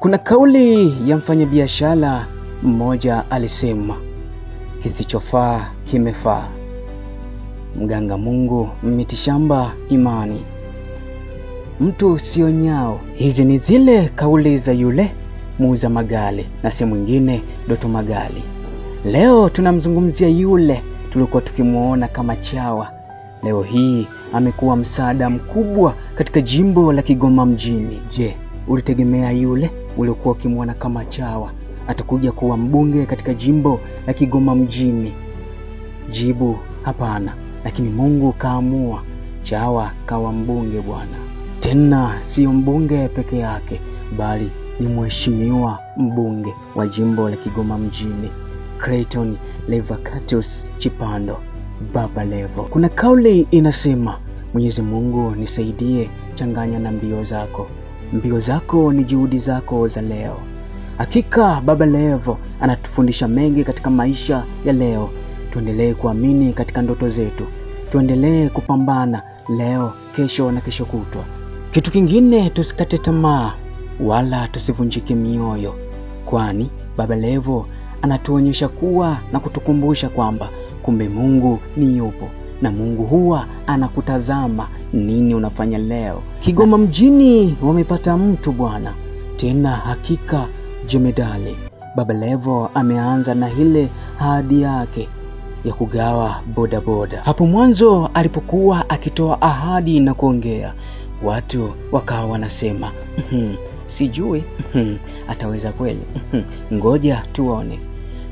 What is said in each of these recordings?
Kuna kauli ya mfanyabiashara mmoja alisema, kisichofaa kimefaa. Mganga Mungu, mitishamba imani, mtu sio nyao. Hizi ni zile kauli za yule muuza magali na si mwingine Doto Magali. Leo tunamzungumzia yule tulikuwa tukimuona kama chawa. Leo hii amekuwa msaada mkubwa katika jimbo la Kigoma mjini. Je, ulitegemea yule uliokuwa ukimuona kama chawa atakuja kuwa mbunge katika jimbo la Kigoma mjini? Jibu hapana. Lakini Mungu kaamua, chawa kawa mbunge bwana. Tena sio mbunge peke yake, bali ni mheshimiwa mbunge wa jimbo la Kigoma mjini, Clayton Levacatus Chipando, Baba Levo. Kuna kauli inasema, Mwenyezi Mungu nisaidie, changanya na mbio zako. Mbio zako ni juhudi zako za leo. Hakika Baba Levo anatufundisha mengi katika maisha ya leo. Tuendelee kuamini katika ndoto zetu, tuendelee kupambana leo, kesho na kesho kutwa. Kitu kingine, tusikate tamaa wala tusivunjike mioyo, kwani Baba Levo anatuonyesha kuwa na kutukumbusha kwamba kumbe Mungu ni yupo na Mungu huwa anakutazama nini unafanya leo. Kigoma mjini wamepata mtu bwana, tena hakika jemedali. Baba Levo ameanza na ile ahadi yake ya kugawa bodaboda. Hapo mwanzo alipokuwa akitoa ahadi na kuongea, watu wakawa wanasema sijui ataweza kweli, ngoja tuone.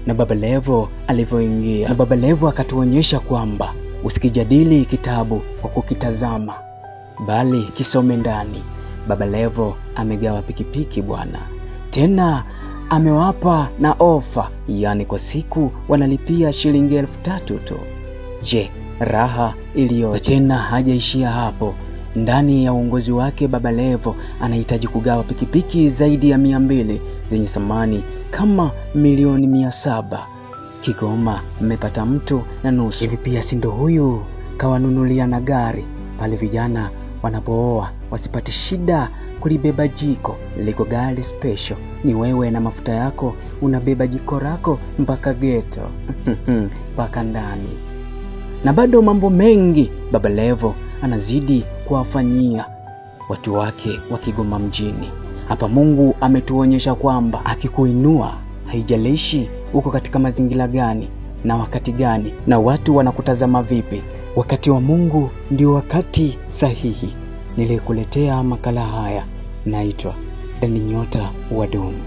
Na Baba Levo alivyoingia, na Baba Levo akatuonyesha kwamba usikijadili kitabu kwa kukitazama, bali kisome ndani. Baba Levo amegawa pikipiki bwana, tena amewapa na ofa, yani kwa siku wanalipia shilingi 3000 tu. Je, raha iliyo! Tena hajaishia hapo. Ndani ya uongozi wake Baba Levo anahitaji kugawa pikipiki zaidi ya 200 zenye thamani kama milioni 700. Kigoma mmepata mtu na nusu. Hivi pia si ndo huyu kawanunulia na gari pale vijana wanapooa wasipate shida kulibeba jiko. Liko gari special, ni wewe na mafuta yako, unabeba jiko lako mpaka ghetto mpaka ndani. Na bado mambo mengi Baba Levo anazidi kuwafanyia watu wake wa Kigoma mjini. Hapa Mungu ametuonyesha kwamba akikuinua, haijalishi uko katika mazingira gani na wakati gani na watu wanakutazama vipi, wakati wa Mungu ndio wakati sahihi. Nilikuletea makala haya, naitwa Dani Nyota wa Domu.